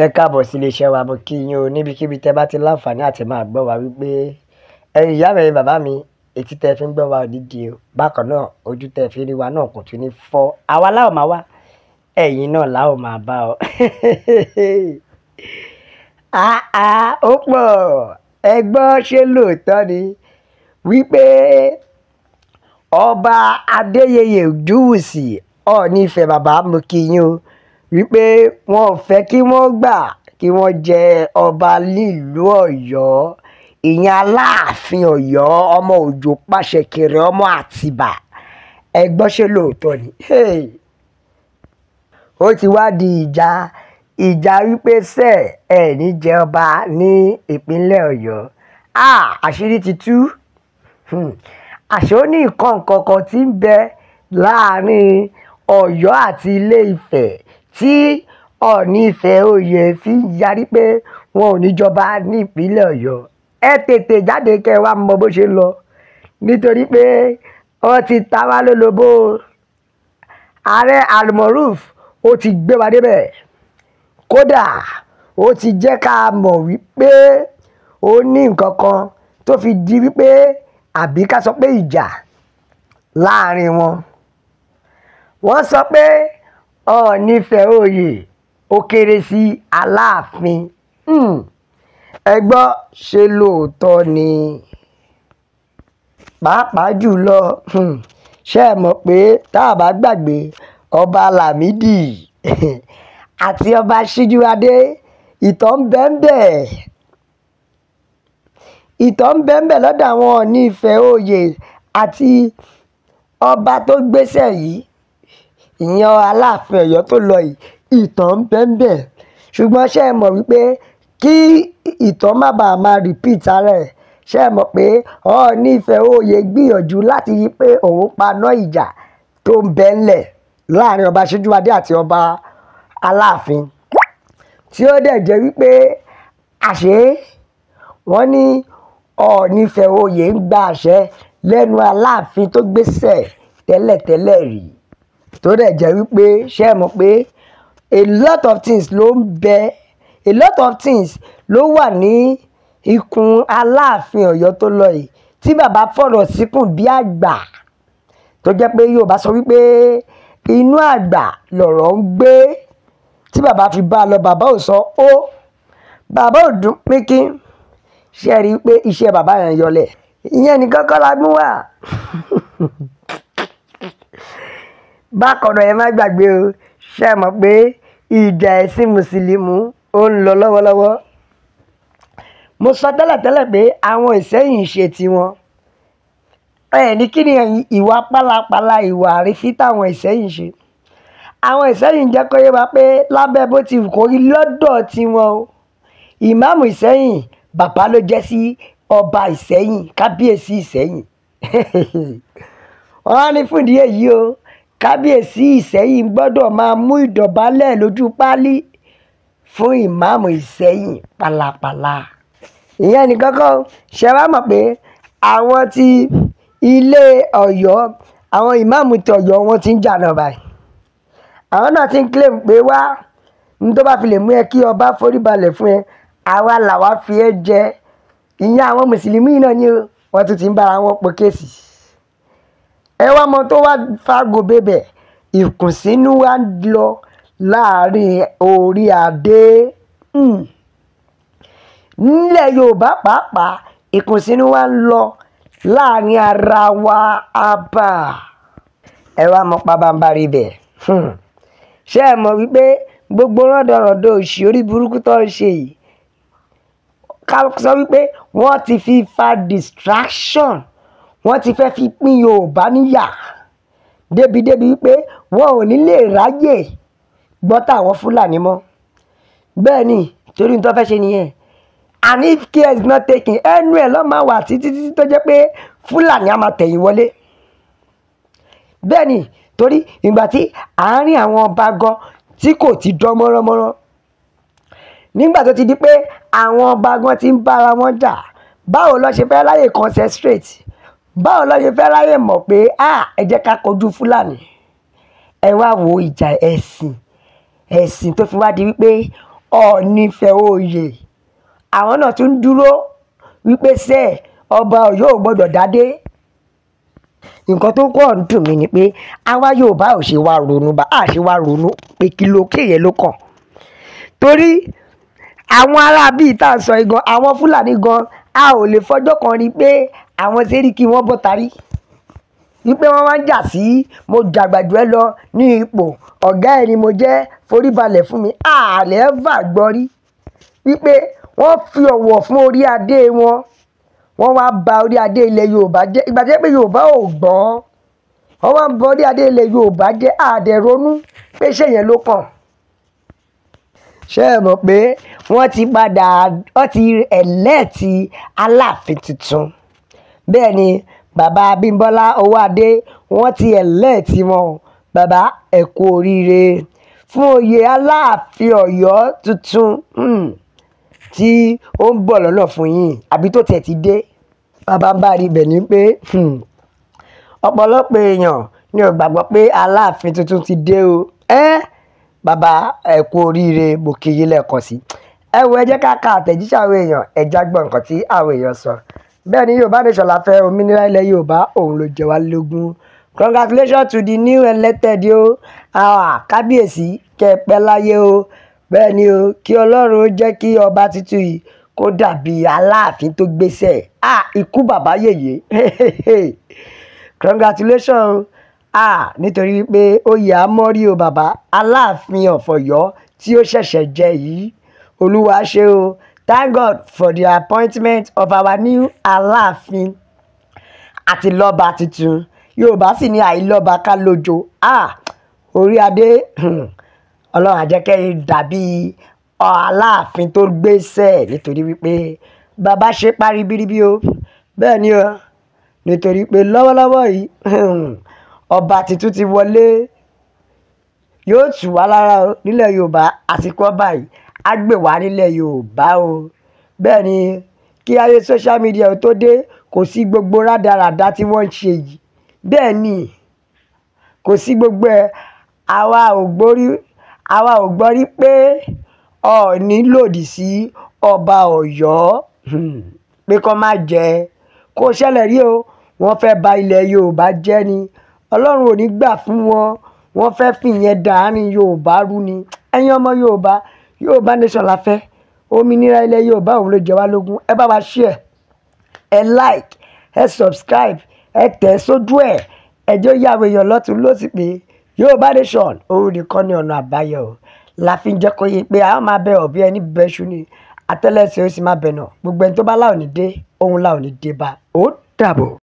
Ẹ káàbọ̀ sí iléeṣẹ́ wa. Mo kí yín o níbikíbi tẹ́ bá ti láǹfààní àti máa gbọ́ wa wípé ẹ̀yin ìyá mi, ẹ̀yin bàbá mi, etí tẹ́ fi ń gbọ́ wa ò ní di o. Bákan náà, ojú tẹ́ fi rí wa náà kò tún ní fọ́. Àwa la ó máa wá, ẹ̀yin náà la ó máa bá ọ. Àá, ó pọ̀. Ẹ gbọ́, ṣé lóòótọ́ ni wípé ọba Adéyẹyè Ògúnwùsì Ọọ̀ni Ifẹ̀, bàbá mo kí yín o, wípé wọn ò fẹ́ kí wọ́n gbà kí wọ́n jẹ ọba nílùú Ọ̀yọ́, ìyẹn Aláàfin Ọ̀yọ́, ọmọ Òjó Pàṣẹkẹrẹ, ọmọ Àtìbà? Ẹ gbọ́, ṣé lóòótọ́ ni? Hey! Ó ti wá di ìjà, ìjà wípé sẹ́ ẹ̀ ní jẹ ọba ní ìpínlẹ̀ Ọ̀yọ́. Ah, àṣírí ti tú. Àṣé ó ní nǹkan kankan tí ń bẹ láàrin Ọ̀yọ́ àti Ilé Ifẹ̀ tí Ọọ̀ni Ifẹ̀ oyè fi ń yarí pé wọn ò ní jọba ní ìpínlẹ̀ Ọ̀yọ́. Ẹ tètè jáde kẹ́ ẹ wá mọ bó ṣe ń lọ, nítorí pé wọ́n ti ta wá lólobó. Ààrẹ Almoruf ó ti gbé wa débẹ̀. Kódà ó ti jẹ́ ká mọ̀ wípé ó ní nǹkan kan tó fi di wípé àbí ká sọ pé ìjà láàrin wọn. Wọ́n sọ pé Ọọ̀ni Ifẹ̀ oyè ó kéré sí Aláàfin. Ẹ gbọ́, ṣé lóòótọ́ ni? Pàápàá jùlọ, ṣé ẹ mọ̀ pé tá a bá gbàgbé ọba Lámìdí àti ọba Síjúadé, ìtàn ń bẹ ń bẹ. Ìtàn ń bẹ ń bẹ lọ́dọ̀ àwọn Ọọ̀ni Ifẹ̀ oyè àti ọba tó gbéṣẹ̀ yìí, ìyẹn Aláàfin Ọ̀yọ́ tó lọ yìí. Ìtàn ń bẹ ń bẹ. Ṣùgbọ́n ṣé ẹ mọ̀ wípé kí ìtàn má bàa máa repeat ara ẹ̀, ṣé ẹ mọ̀ pé Ọọ̀ni Ifẹ̀ oyè gbìyànjú láti rí pé òun paná ìjà tó ń bẹ ńlẹ̀ láàrin ọba Síjúadé àti ọba Aláàfin, tí ó dẹ̀ jẹ́ wípé àṣé wọ́n ní Ọọ̀ni Ifẹ̀ oyè ń gba àṣẹ lẹ́nu Aláàfin tó gbéṣẹ̀ tẹ́lẹ̀tẹ́lẹ̀ rí, tó dẹ̀ jẹ́ wípé ṣé ẹ mọ̀ pé a lot of things ló ń bẹ, a lot of things ló wà ní ikùn Aláàfin Ọ̀yọ́ tó lọ yìí tí bàbá fọ̀rọ̀ síkùn bí àgbà, tó jẹ́ pé Yorùbá sọ wípé inú àgbà lọ̀rọ̀ ń gbé. Tí bàbá fi bá a lọ, bàbá ò sọ ó, bàbá ò dún pínpín. Ṣé ẹ rí i pé iṣẹ́ bàbá yẹn yọlẹ̀? Ìyẹn nìkan kọ́ la gún wà. Bákan náà, ẹ má gbàgbé o, ṣé ẹ mọ̀ pé ìjà ẹ̀sìn mùsùlùmí ó ń lọ lọ́wọ́lọ́wọ́? Mo sọ tẹ́lẹ̀tẹ́lẹ̀ pé àwọn Ìsẹ́yìn ṣe tiwọn. Ẹ ní kí ni ìwà pálapàla, ìwà àrífín táwọn Ìsẹ́yìn ṣe? Àwọn Ìsẹ́yìn jẹ́ kó yé wa pé lábẹ́ bó ti wù kó rí lọ́dọ̀ tiwọn o, ìmáàmù Ìsẹ́yìn bàbá ló jẹ́ sí ọba Ìsẹ́yìn, kábíyèsí Ìsẹ́yìn. Wọ́n á ní fún ìdí èyí o, kábíyèsí Ìsẹ́yìn gbọ́dọ̀ máa mú ìdọ̀bálẹ̀ lójú páálí fún ìmáàmù Ìsẹ́yìn pálapàla. Ìyẹn nìkan kọ́ o. Ṣé wàá mọ̀ pé àwọn ti ilé Ọ̀yọ́, àwọn ìmáàmù ti Ọ̀yọ́, wọn ti ń jà náà báyìí? Àwọn náà ti ń claim pé wá ní tó bá fi lè mú ẹ kí ọba forí balẹ̀ fún ẹ, àwa làwa fi ẹ jẹ. Ìyẹn àwọn mùsùlùmí náà ni o, wọ́n tún ti ń bára wọn po case. Ẹ wá mọ tó wá fa gòbè bẹ̀, ìkùnsínú wa ń lọ láàrin orí adé. Nílẹ̀ Yorùbá pàápàá, ìkùnsínú wa ń lọ láàrin ara wa àbà. Ẹ wá mọ pabambarì bẹ̀. Ṣé ẹ mọ̀ wípé gbogbo rọ́dọ̀rọ̀dọ̀ òṣì orí burúkú tó ń ṣe yìí, ká sọ wípé wọ́n ti fi fa distraction, wọ́n ti fẹ́ fi pín Yorùbá níyà débìdébì wípé wọn ò ní lè ráyè gbọ́ táwọn Fúlàní mọ́. Bẹ́ẹ̀ ni, torí n tó fẹ́ ṣe nìyẹn. And if care is not taken, ẹnu ẹ̀ ló máa wà títí títí tó jẹ́ pé Fúlàní á máa tẹ̀yìn wọlé. Bẹ́ẹ̀ ni, torí ìgbà tí àárín àwọn ọba gan tí kò ti dán mọ́ránmọ́rán, nígbà tó ti di pé àwọn ọba gan ti ń bára wọn jà, báwo ló ṣe fẹ́ ráyè concentrate? Báwo ló ṣe fẹ́ ráyè mọ̀ pé ah, ẹ jẹ́ ká kojú Fúlàní? Ẹ wá wo ìjà ẹ̀sìn, ẹ̀sìn tó fi wá di wípé Ọọ̀ni Ifẹ̀ oyè, àwọn náà tún dúró wípé sẹ́ ọba Ọ̀yọ́ ò gbọ́dọ̀ dádé. Nǹkan tó kọ́ ń dùn mí ni pé àwa Yorùbá ò ṣe wá ronú bá a ṣe wá ronú pé kí ló kéye ló kàn. Torí àwọn ará bíi tá à ń sọ yìí gan, àwọn Fúlàní gan, a ò lè fọjọ́ kan rí pé àwọn Sẹ́ríkì wọn bọ́ tarí wípé wọ́n wá ń jà sí mo dàgbà jù ẹ́ lọ ní ipò ọ̀gá ẹ̀ ni mo jẹ́ foríbalẹ̀ fún mi. Àlẹ́ và gbọ́ rí wípé wọ́n fi ọ̀wọ̀ fún orí adé wọn, wọ́n wá ba orí adé ilẹ̀ Yorùbá jẹ́. Ìgbà tí wọ́n pé Yorùbá ò gbọ́n, wọ́n wá ń ba orí adé ilẹ̀ Yorùbá jẹ́. Àdẹ̀ ronú pé ṣé yẹn ló kàn. Ṣé ẹ mọ̀ pé wọ́n ti padà wọ́n ti ẹ̀lẹ́ẹ̀tì Aláàfin tuntun? Bẹ́ẹ̀ ni, bàbá Abímbọ́lá Owóadé, wọ́n ti ẹ̀lẹ́ẹ̀tì wọn. Bàbá, ẹ kú oríire fún oyè Aláàfin Ọ̀yọ́ tuntun tí ó ń bọ̀ lọ́nà fún yín, àbí tó tiẹ̀ ti dé. Bàbá ń bá rí ibẹ̀ ni pé ọ̀pọ̀lọpọ̀ èèyàn ni ò gbàgbọ́ pé Aláàfin tuntun ti dé o. Bàbá, ẹ kú oríire, mo kí yín lẹ́ẹ̀kan sí. Ẹ wo, ẹ jẹ́ ká ka àtẹ̀jíṣẹ́ àwọn èèyàn, ẹ já gbọ́ nǹkan tí àwọn èèyàn sọ. Bẹ́ẹ̀ ni, Yorùbá Nation la fẹ́, òmìnira ilẹ̀ Yorùbá òun ló jẹ wá lógún. Congratulations to the new elected o. Ah, kábíyèsí, kẹ́ ẹ pẹ́ láyé o. Bẹ́ẹ̀ ni o, kí Ọlọ́run jẹ́ kí ọba tuntun yìí kó dàbí Aláàfin tó gbéṣẹ́. Ah, ikú bàbá yèyé. Congratulations. Ah, nítorí wípé oyè àmọ́rí o, bàbá Aláàfin of Ọ̀yọ́ tí ó ṣẹ̀ṣẹ̀ jẹ yìí. Olúwa ṣe o. Thank God for the appointment of our new Aláàfin àti lọ́ba tuntun. Yorùbá sì ní àìlọ́ba ká lójo. Ah, orí adé, Ọlọ́run á jẹ́ kẹ́ ẹ dàbí Aláàfin tó gbéṣẹ́, nítorí wípé bàbá ṣe parí bíríbí o. Bẹ́ẹ̀ ni o, nítorí pé lọ́wọ́lọ́wọ́ yìí, ọba tuntun ti wọlé, yóò tù wá lára o nílẹ̀ Yorùbá. Àsìkò ọba yìí á gbè wá nílẹ̀ Yorùbá o. Bẹ́ẹ̀ ni, kí ayé social media tó dé, kò sí gbogbo rádaràda tí wọ́n ń ṣe yìí. Bẹ́ẹ̀ ni, kò sí gbogbo ẹ̀. Àwa ò gbọ́ rí pé Ọọ̀ni lòdì sí ọba Ọ̀yọ́ pé kó má jẹ. Kò ṣẹlẹ̀ rí o. Wọ́n fẹ́ ba ilẹ̀ Yorùbá jẹ́ ni. Ọlọ́run ò ní gbà fún wọn. Wọ́n fẹ́ fìyẹn dàárín Yorùbá rú ni. Ẹ̀yin ọmọ Yorùbá, Yorùbá Nation la fẹ́. Òmìnira ilẹ̀ Yorùbá òun ló jẹ wá lógún. Ẹ bá wa share, ẹ like, ẹ subscribe, ẹ tẹ̀ sójú ẹ̀. Ẹ jẹ́ ó yé àwọn èèyàn lọ́tùn lósì pé Yorùbá Nation òun nìkan ni ọ̀nà àbáyọ o. La fi ń jẹ́ kó yé pé a máa bẹ ọ̀bẹ ẹni bẹ́ṣu ni, àtẹ́lẹsẹ̀ ó sì máa bẹ̀ náà. Gbogbo ẹni tó bá láò ní dé, òun láò ní dé bá. Ó dàbọ̀.